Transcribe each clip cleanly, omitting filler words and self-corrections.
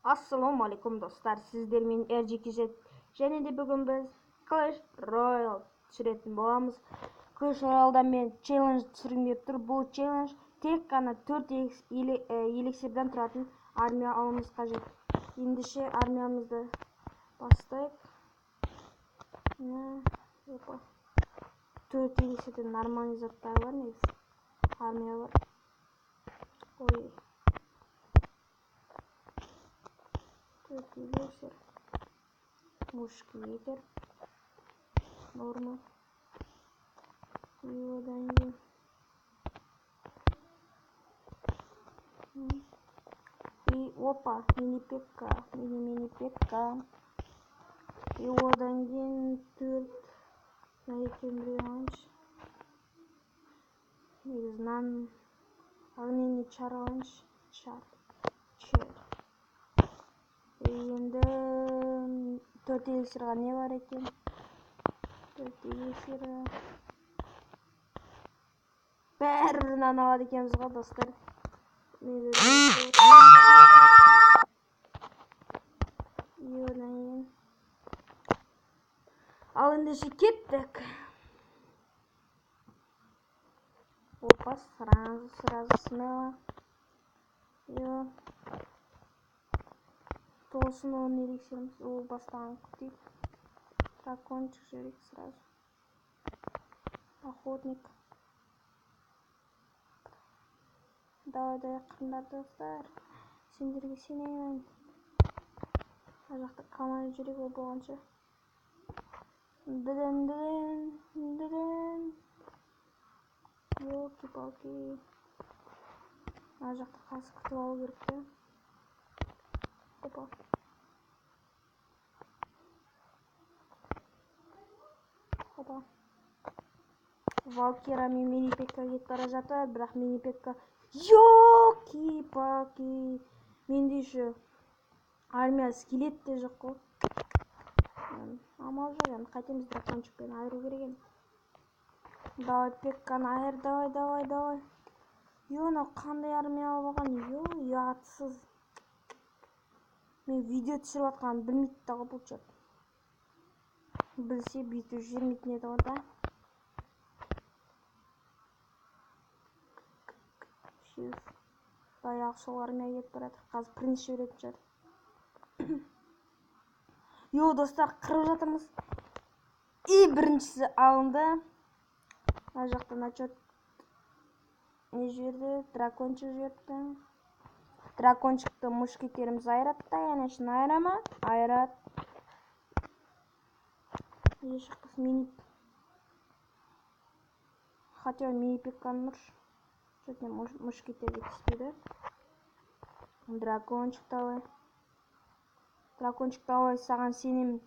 Ассалаумағалейкум, достар! Сіздермен RGKZ, және де бүгін біз Clash Royale түсіретін боламыз. Clash Royale'да мен челлендж түсіргім келіп тұр. Бұл челлендж тек қана 4 эликсирден тұратын армия алуымыз қажет. Ендеше армиямызды бастайық. Опа. 4 эликсирден нормальный заттар бар негізі. Армия бар. Ой. 4 эликсир. Мушкетер. Норма. И одан кейін. И опа, мини-пекка, мини-мини-пекка. И одан кейін 4 мына екеуін біреу алайыншы. Негізі нан огненный чар алайыншы. Чар. Чар. Енді 4 эликсирға не бар екен? 4 эликсирға. Бәрібір нан алады екенбіз ғой, достар. И одан кейін. Ал ендеше кеттік. Опа, сразу, сразу смело. Йо. Толсын 10 эликсиріміз. Ол бастаған күтейік. Дракончик жіберейік сразу. Охотник. Давай, давай, қырыңдар, достар. Сендерге сенемін. Ар жақта команда жүрек ол болғанша. Дыдын, дыдын, дыдын. Елки-палки. Ар жақта қазір күтіп алу керек те. Опа. Опа. Валкира мен мини-пекка кетіп бара жатыр, бірақ мини-пекка. Ёлки-палки. Менде еще армия скелет те жоқ қой. Амал жоқ енді, қайтеміз, дракончикпен айыру керек енді. Давай, пекканы айыр, давай, давай, давай. Ё, мынау қандай армия алып алған? Ё, ұятсыз. Мен видео түсіріп жатқанымды білмейді да ғой бұл черт. Білсе бүйтіп жүрмейтін еді ғой да. Баяғы сол армия кетіп бара жатыр. Қазір принц жіберетін шығар. Йо, достар, қырып жатырмыз. И біріншісі алынды. Мына жақта начет не жіберді? Дракончик жіберді. Дракончикті мушкетеріміз айырады да, конечно, айыра ма? Айырады. Еш шықпас мини. Хотя мини-пекканы ұршы. Что-то мушкетерге түспеді. Дракончик давай. Дракончик давай, саған сенемін.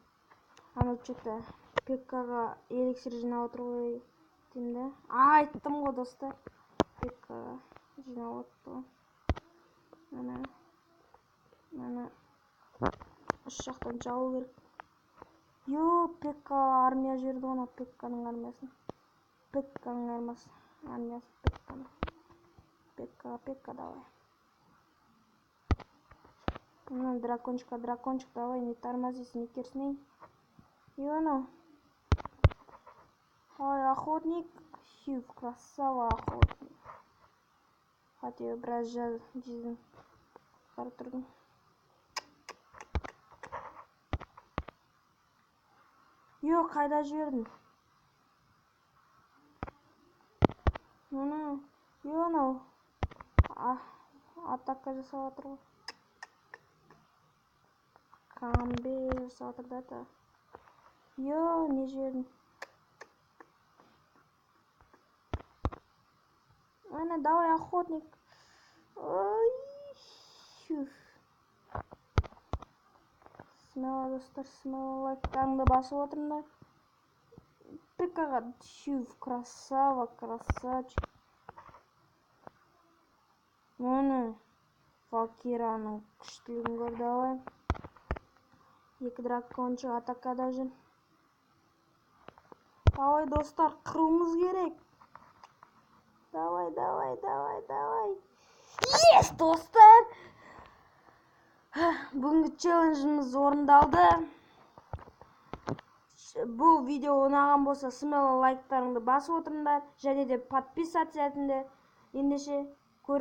Анау что-то пеккаға эликсир жинап отыр ғой деймін да. Айттым ғой, достар. Пеккаға жинап отыр ғой. Мына, мына үш жақтан жабу керек. Йо, пекка армия жіберді ғой, анау пекканың армиясын. Пекканың армиясы, армиясы пекканың. Пекка, пекка, давай. Мына дракончика, дракончик, давай, не тормозись, не керсіней. И анау. Давай, охотник. Хью, красава, охотник. Хотя біраз жизнь қарап тұрдым. Йо, қайда жібердің? Мына, йо, анау. Атака жасап жатыр ғой. Камбе жасап жатыр да та. Йо, не жібердің? Ана, давай, охотник. Ой, смело, достар, смело, лайктарыңды басып отырыңдар. Пекаға, чув, красава, красавчик. Міне, Валкираның күштілігін көр, давай. 2 дракончик атакада жүр. Давай, достар, қыруымыз керек. Давай, давай, давай, давай. Есть, достар! Бүгінгі челленджіміз орындалды. Бұл видео ұнаған болса, смело лайктарыңды басып отырыңдар және де подписаться етіңдер. Ендеше.